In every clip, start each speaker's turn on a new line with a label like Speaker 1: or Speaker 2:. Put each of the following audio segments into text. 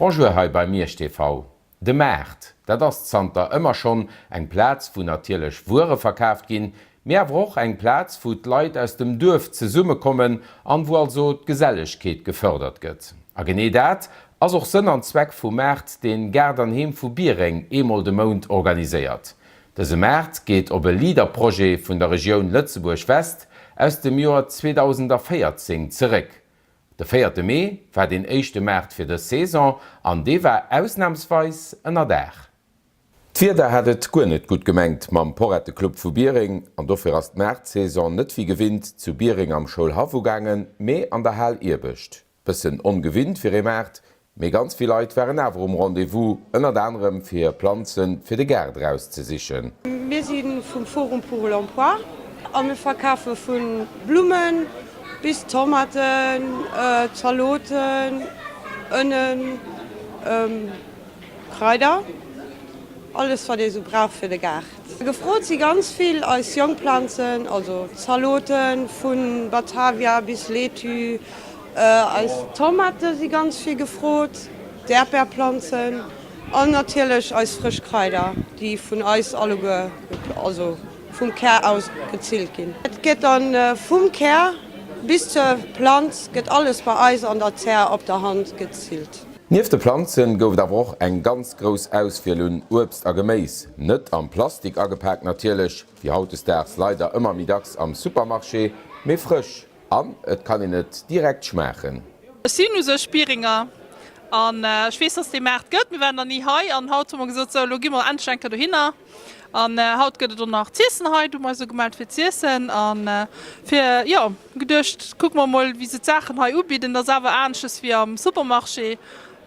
Speaker 1: Bonjour hei bei Miersch TV. De Maart, dat ass zanter ëmmer schonn eng Plaz wou natierlech Wuere verkaaft ginn, mee awer och eng Plaz wou d'Leit aus dem Duerf zesumme kommen an wou also d'Gesellegkeet gefërdert gëtt. A genee dat ass och Sënn an Zweck vum Maart deen Gaart an Heem vu Biereng eemol de Mount organiséiert. Dëse Maart geet op e Leader-Projet vun der Regioun Lëtzebuerg West aus dem Joer 2014 zeréck. De véierte Mee war deen éischte Maart fir dës Saison an dee war ausnamsweis ënner Daach. D'Wieder hat et guer net gutt gemengt mam Porrette-Club vu Biereng an dofir ass d'Maartsaison net wéi gewinnt zu Biereng am Schoulhaff ugaangen, mee an der Hal Iewescht. Bëssen ongewinnt fir ee Maart, mee ganz vill Leit waren awer um Rendez-vous, ënnert anerem fir Planze fir de Gaart erauszesichen.
Speaker 2: Mir si vum Forum pour l'emploi a mir verkafe vu Blummen bis Tomaten, Zaloten, Ënnen, Kraider, alles wat ee sou brauch fir de Gaart. Gefrot si ganz vill eis Jongplanzen, also Zaloten vu Batavia bis Laitue, eis Tomate si ganz vill gefrot, d'Äerdbärplanzen an natierlech eis frësch Kraider, déi vun eis alleguer, also vum Kär aus gezillt ginn. Et gëtt dann vum Kär bis zur Planz gëtt alles bei eis an der Zär op der Hand gezillt.
Speaker 1: Nieft de Planzen gouf et awer och eng ganz grouss Auswiel un Uebst a Geméis, net am Plastik agepaakt natierlech, wéi hautdesdaags leider ëmmer méi dacks am Supermarché, mee frësch an et kann een et direkt schmaachen.
Speaker 3: Ech sinn u sech Biringer an ech weess, dass dee Maart gëtt. Mir waren nach ni hei an haut hu mer gesot, sou elo gi mer endlech eng Kéier dohinner. An haut gëtt et och nach z'iessen hei. Du hu mer eis ugemellt fir z'iessen an fir, jo, geduecht, kucke mer mol wéi se d'Saachen hei ubidden. Dat ass awer anesches wéi am Supermarché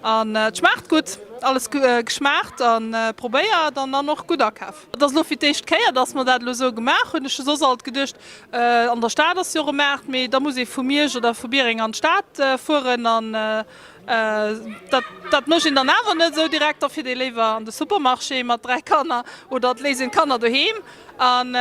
Speaker 3: an et schmaacht gutt. Alles geschmaacht a probéiert an dann och gutt akaf. Et ass elo fir d'éischt Kéier, dass mer dat elo esou gemaach hunn. Ech hu soss alt geduecht, an der Stad ass jo och e Maart, mee da muss ee vu Miersch oder vu Biereng an d'Stad fueren an Dat, dat mécht een dann awer net esou direkt, da fiert ee léiwer an de Supermarché mat 3 Kanner oder et léisst een d'Kanner doheem. An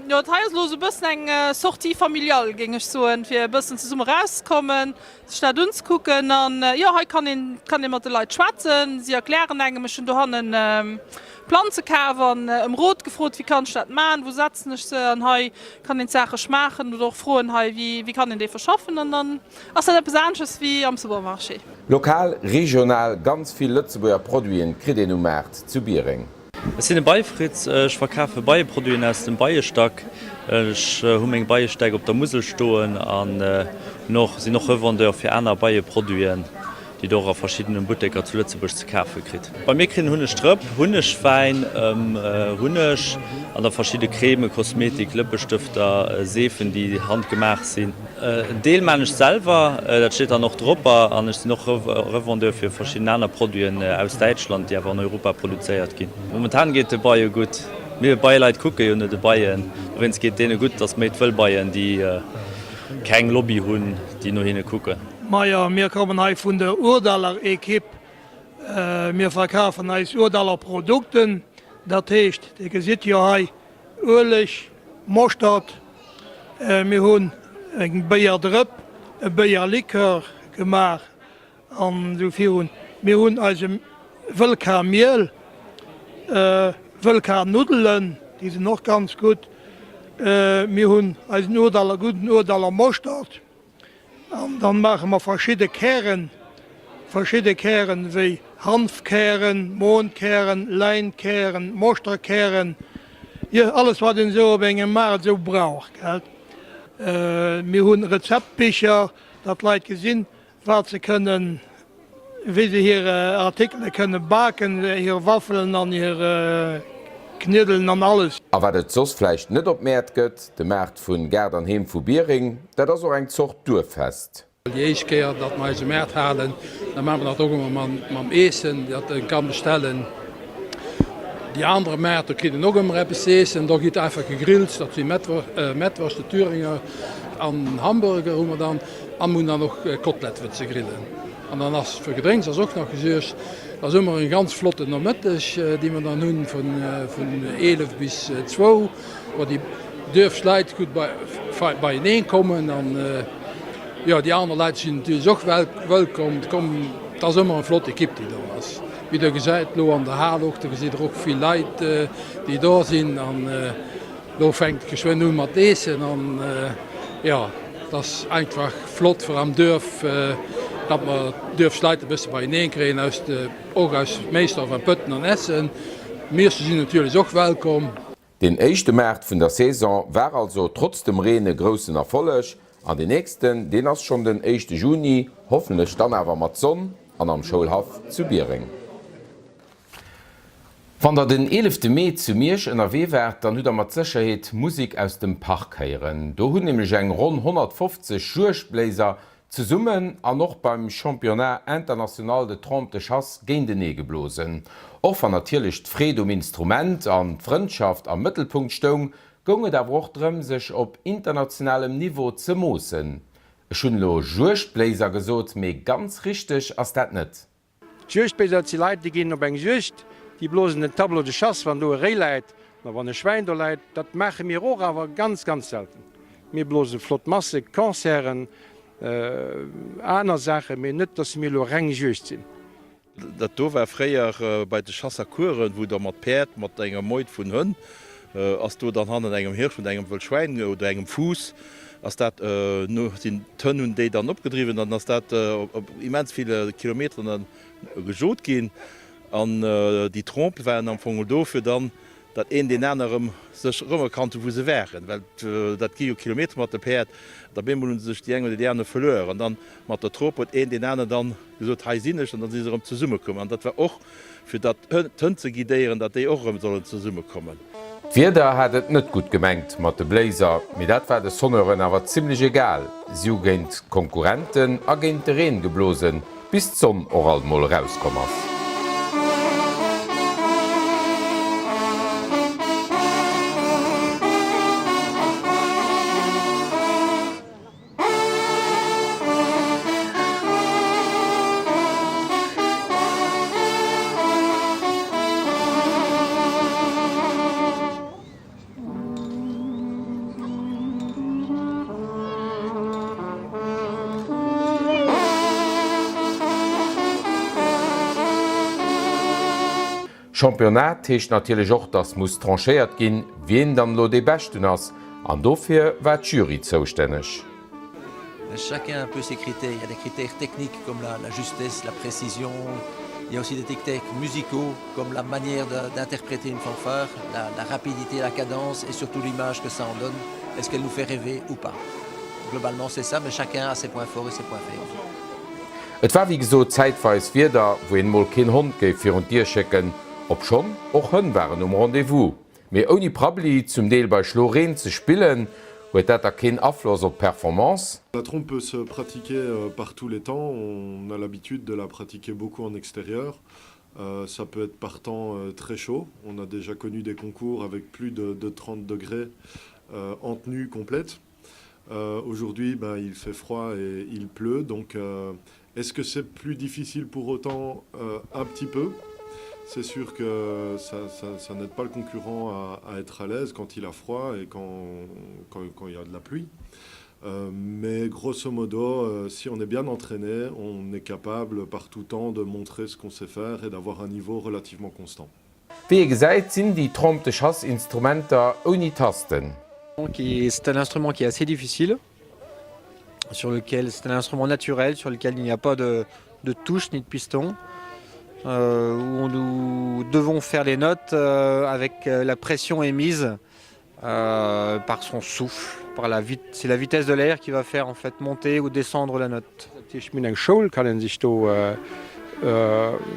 Speaker 3: jo, dat hei ass elo esou e bëssen eng Sortie familiale, géing ech soen, fir e bëssen zesumme erauszekommen, sech dat unzekucken. An jo, hei kann een, kann ee mat de Leit schwätzen, si erklären engem, ech hunn dohannen Planze kaf an ëm Rot gefrot, wéi kann ech dat maachen, wou setzen ech se? An hei kann een d'Saache schmaachen oder och froen, hei, wéi, wéi kann een déi verschaffen? An dann Ass dat eppes anesches wéi am Supermarché?
Speaker 1: Lokal, regional, ganz vill Lëtzebuerger Produiten kritt een um Maart zu Biereng.
Speaker 4: Ech sinn e Beiefritz, ech verkafe Beieproduiten aus dem Beiestack. Ech hu meng Beiestäck op der Musel stoen an hunn och, sinn och Revendeur fir aner Beieproduiten. déi der och a verschiddenen Butteker zu Lëtzebuerg ze kafe kritt. Bei mir kritt en Hunnegdrëpp, Hunnegwäin, Hunneg an da verschidde Crèmen, Kosmetik, Lëppestëfter, Seefen, déi handgemaach sinn. En Deel maan ech selwer, dat steet dann och dropper, an ech sinn och Revendeur fir verschidden aner Produiten aus Däitschland, déi awer an Europa produzéiert ginn. Momentan geet de Beie gutt. Mir Beieleit kucke jo no de Beien, dowéinst geet deene gutt, et ass méi d'Wëllbeien, déi keng Lobby hunn, déi no hinne kucken.
Speaker 5: Majo, mir kommen hei vun der Ourdaller Equipe. Mir verkafen eis Ourdaller Produkten, dat heescht, Dir gesitt jo hei Ueleg, Moschtert, mir hunn eng Béierdrëpp, e Béierlikör gemaach an esou virun. Mir hunn eise Wëllkar-Miel, Wëllkar-Nuddelen, déi sinn och ganz gutt. Mir hunn eisen Ourdaller, gudden Ourdaller Moschtert. An dann maache mer verschidde Kären, verschidde Kären wéi Hanfkären, Mohnkären, Läinkären, Moschterkären, jo alles wat een esou op engem Maart esou brauch, gell. Mir hunn Rezeptbicher, datt d'Leit gesinn, wat se kënnen, wéi se hir Artikele kënne baken, hir Waffelen an hir Kniedelen an alles.
Speaker 1: A wat et soss vläicht net op Mäert gëtt, de Maart vun Gaart an Heem vu Biereng, dat ass och eng Zort Duerffest.
Speaker 6: Déi éischt Kéier, datt mer eise Maart halen, da maache mer dat och ëmmer mam Eessen, datt e ka bestellen. Déi anere Maart, do kritt een och ëmmer eppes ze eessen, do gitt einfach gegrillt, dat si Mettwurscht, de Thüringer an Hamburger hu mer dann. An mir hunn dann och Kotlett fir ze grillen. An dann ass fir Gedrénks ass och nach gesuergt. Dat ass ëmmer e ganz flotten Nomëtteg, dee mer dann hunn vun 11 bis zwou, wou déi Duerfsleit gutt beieneen kommen. An jo, déi aner Leit sinn natierlech och wëllkomm. Et kommen. Et ass ëmmer eng flott Ekipp, déi do ass. Wéi Der gesäit elo an der Hal och, do gesitt Der och vill Leit, déi do sinn. An elo fänkt et geschwënn u mat Eessen. An jo, et ass einfach flott fir am Duerf, datt mer d'Duerfsleit e bësse beieneen kréien, aus de, och aus Méisdorf a Pëtten an Essen. D'Mierscher sinn natierlech och wellkomm.
Speaker 1: Deen éischte Maart vun der Saison war also trotz dem Reen e groussen Erfolleg an deen nächsten, deen ass schonn den éischte Juni, hoffentlech dann awer mat Sonn an am Schoulhaff zu Biereng. Wann der den eelefte Mee zu Miersch ënnerwee waart, dann hutt der mat Sécherheet Musek aus dem Park héieren. Do hunn nämlech eng ronn 150 Juegdbléiser Zesummen an och beim Championnat International de Trompe de Chasse géintenee geblosen. Och wann natierlech d'Freed um Instrument an d'Frëndschaft am Mëttelpunkt stoung, goung et awer och drëm sech op internationalem Niveau ze moossen. Ech hunn elo Juegdbléiser gesot, mee ganz richteg ass dat net.
Speaker 7: D'Juegdbéiser, dat si Leit, déi ginn op eng Juegd, déi blosen den Tableau de chasse, wann do e Réi läit oder wann e Schwäin do läit. Dat maache mir och, awer ganz, ganz selten. Mir blose flott Masse, Concerten, aner Saachen, mee net, dass mir elo reng Juegd sinn.
Speaker 8: Dat do war fréier bei de Chasse à courren, wou da mat Päerd, mat enger Meute vun Hënn, ass do dann hannen engem Hirsch oder engem Wëllschwäin oder engem Fuuss ass dat no, sinn d'Hënn hunn déi dann opgedriwwen, dann ass dat op immens ville Kilometeren dann gejot ginn an déi Trompe waren am Fong do fir dann, datt een deen aner erëm sech erëmerkannt hu wou se waren, well dat gi jo Kilometer mat de Päerd, an op eemol hu se sech déi eng oder déi aner verluer an dann mat der Trompe huet een deen aner dann gesot, hei sinn ech an dann si se erëm zesummekomm an dat war och fir datt d'Hënn ze guidéieren, datt déi och erëm sollen zesummekommen.
Speaker 1: D'Wieder hat et net gutt gemengt mat de Bléiser, mee dat war de Sonneuren awer zimmlech egal. Si hu géint d'Konkurrenten a géint de Reen geblosen, bis d'Sonn och alt mol erauskomm ass. Championnat heescht natierlech och, dass muss tranchéiert ginn, wien dann elo dee Beschten ass, an dofir war d'Jury zoustänneg.
Speaker 9: Chacun un peu ses critères, il y a des critères techniques comme la, la justesse, la précision, il y a aussi des critères musicaux comme la manière d'interpréter une fanfare, la, la rapidité, la cadence et surtout l'image que ça en donne, est-ce qu'elle nous fait rêver ou pas. Globalement c'est ça, mais chacun a ses points forts et ses points faibles.
Speaker 1: Et war wéi gesot zäitweis Wieder, wou een mol keen Hond géif virun d'Dier schécken, obschonn och Hënn waren um Rendez-vous. Mee ouni Prabbeli, zum Deel bei Schloreen ze spillen, huet dat da keen Afloss op d'Performance?
Speaker 10: La trompe peut se pratiquer par tous les temps, on a l'habitude de la pratiquer beaucoup en extérieur. Ça peut être par temps très chaud, on a déjà connu des concours avec plus de de 30 degrés en tenue complète. Aujourd'hui ben il fait froid et il pleut donc est-ce que c'est plus difficile pour autant un petit peu C'est sûr que ça, ça, ça n'aide pas le concurrent à, à être à l'aise quand il a froid et quand, quand, quand il y a de la pluie. Euh, mais grosso modo, euh, si on est bien entraîné, on est capable par tout temps de montrer ce qu'on sait faire et d'avoir un niveau relativement constant.
Speaker 1: Wéi ee gesäit, sinn déi Trompes de chasse Instrumenter ouni Tasten.
Speaker 7: C'est un instrument qui est assez difficile, sur lequel c'est un instrument naturel sur lequel il n'y a pas de, de touche ni de piston, euh, où nous devons faire les notes euh, avec euh, la pression émise euh, par son souffle, par la vit c'est la vitesse de l'air qui va faire en fait monter ou descendre la note. Dat heescht, mir hunn eng Schoul, kann een sech do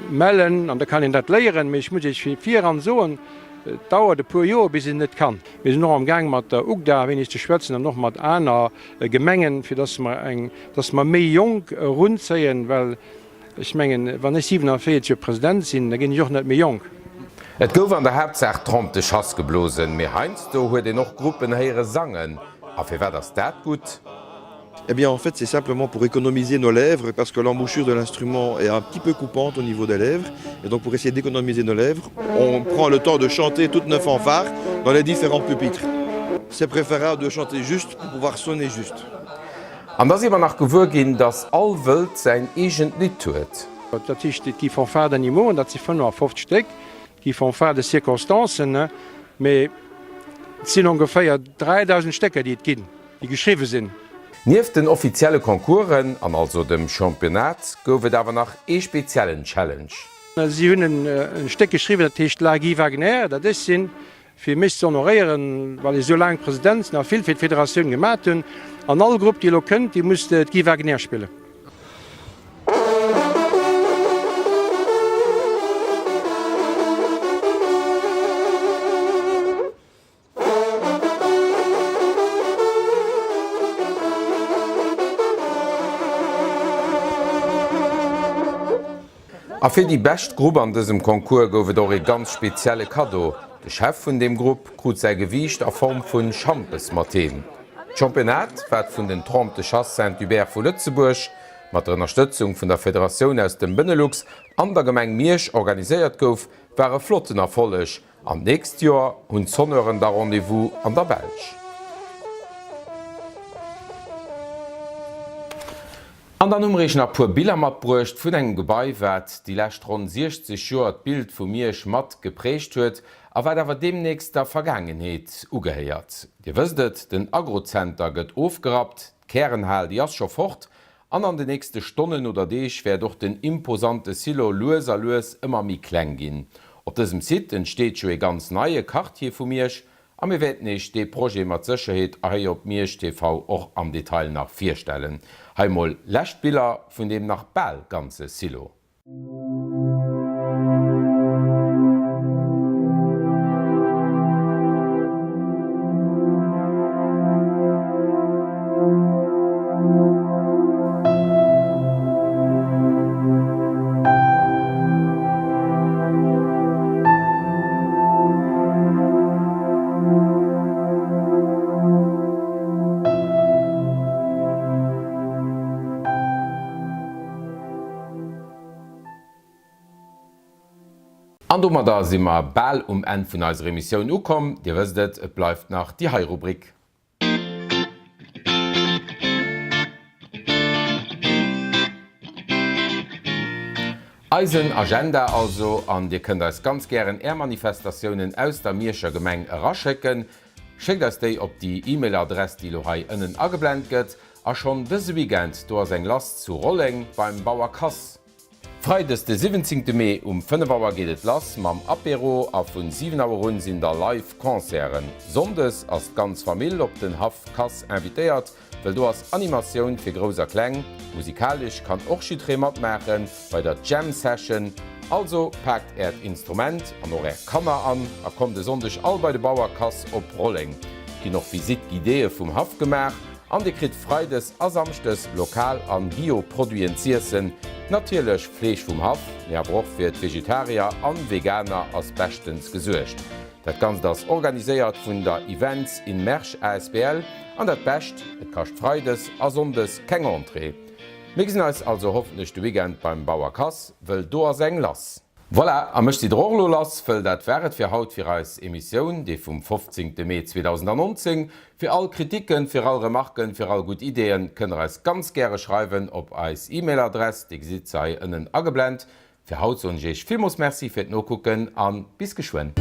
Speaker 7: mellen an da kann een dat léieren. Mee ech muss Iech vu viran soen, et dauert e puer Joer, bis een et kann. Mir sinn och am Gaang mat der UGDA e wéineg ze schwätzen an och mat aner Gemengen, fir dass mer eng, dass mer méi Jonk erunzéien, well Ech mengen, wann ech 47 Joer President sinn, da ginn ech och net méi jonk.
Speaker 1: Et gouf an der Haaptsaach Trompe de chasse geblosen, mee heiansdo huet een och Gruppen héiere sangen. A firwat ass dat gutt?
Speaker 11: Eh bien en fait c'est simplement pour économiser nos lèvres parce que l'embouchure de l'instrument est un petit peu coupante au niveau des lèvres et donc pour essayer d'économiser nos lèvres, on prend le temps de chanter toutes nos fanfares dans les différents pupitres. C'est préférable de chanter juste pour pouvoir sonner juste.
Speaker 1: An da si mer nach gewuer ginn, dass all Wëld säin eegent Lidd huet.
Speaker 12: Dat heescht, et gi Fanfare d'animaux, an dat si 55 Stéck, et gi Fanfare de circonstances, mee et sinn ongeféier 3.000 Stécker, déi et ginn, déi geschriwwe sinn.
Speaker 1: Nieft den offizielle Concoursen, an also dem Championnat, gouf et awer nach ee speziellen Challenge.
Speaker 12: Si hunn e Stéck geschriwwen, dat heescht La Guy Wagner, dat ech sinn, fir mech ze honoréieren, well ech esou laang President sinn a vill fir d'Federatioun gemat hunn. An all Grupp, déi elo kënnt, déi muss d'Guy Wagner spillen.
Speaker 1: A fir déi bescht Grupp an dësem Concours gouf et och ee ganz spezielle Kaddo, De Chef vun deem Grupp krut säi Gewiicht a Form vun Schampes mat heem. D'Championnat, wat vun den Trompes de Chasse Saint-Hubert vu Lëtzebuerg, mat der Ënnerstëtzung vun der Federatioun aus dem Benelux an der Gemeng Miersch organiséiert gouf, war e flotten Erfolleg An d'nächst Joer hunn d'Sonneuren da Rendez-vous an der Belsch. An dann hu mer iech nach puer Biller matbruecht vun engem Gebai, wat déi lescht ronn 60 Joer d'Bild vu Miersch mat geprägt huet a wat awer deemnächst der Vergaangenheet ugehéiert. Dir wësst et, den Agrozenter gëtt ofgerappt, d'Kärenhal déi ass scho fort An an de nächste Stonnen oder Deeg wäert och den imposante Silo lues a lues ëmmer méi kleng ginn. Op dësem Site entsteet jo ee ganz neie Quartier vu Miersch a mir wäerten Iech dee Projet mat Sécherheet hei op Miersch TV och am Detail nach virstellen. Hei mol lescht Biller vun deem nach bal ganze Silo. An domadder si mer bal um Enn vun eiser Emissioun ukomm. Dir wësst et, et bleift nach déi hei Rubrik. Eisen Agenda also, an Dir kënnt eis ganz gären Är Manifestatiounen aus der Mierscher Gemeng eraschécken. Schéckt eis déi op déi E-Mail-Adress, déi elo hei ënnen ageblent gëtt. A schonn dëse Weekend, do ass eng lass zu Rolleng beim Bauer Kass. Freides de 17 Mee um 5 Auer geet et lass mam Apéro a vun 7 Auer un sinn da live Concerten. Sonndes ass d'ganz Famill op den Haff Kass invitéiert, wëll do ass Animatioun fir Grouss a Kleng. Musikalesch kann och jiddree matmaachen bei der Jam Session. Also paakt äert Instrument an och är Kanner an a kommt e Sonndeg all bei de Bauer Kass op Rolleng. Et ginn och Visite guidéeë vum Haff gemaach. An dir kritt Freides a Samschdes lokal an Bio Produiten z'iessen, natierlech Fleesch vum Haff, mee awer och fir d'Vegetarier an Veganer ass beschtens gesuergt. Dat Ganzt ass organiséiert vun der Events in Mersch asbl an dat Bescht, et kascht Freides a Sonndes keng Entrée. Mir gesinn eis also hoffentlech de Weekend beim Bauer Kass, wëll do ass eng lass. Voilà, a mech sidd der och elo lass, wëll dat war et fir haut fir eis Emissioun, déi vum 15. Mee 2019. Fir all Kritiken, fir all Remarken, fir all gutt Ideeën kënnt der eis ganz gäre schreiwen op eis E-Mail-Adress, déi gesitt se hei ënnen ageblent. Fir haut soen ech iech villmoos Merci fir d'Nokucken an bis geschwënn.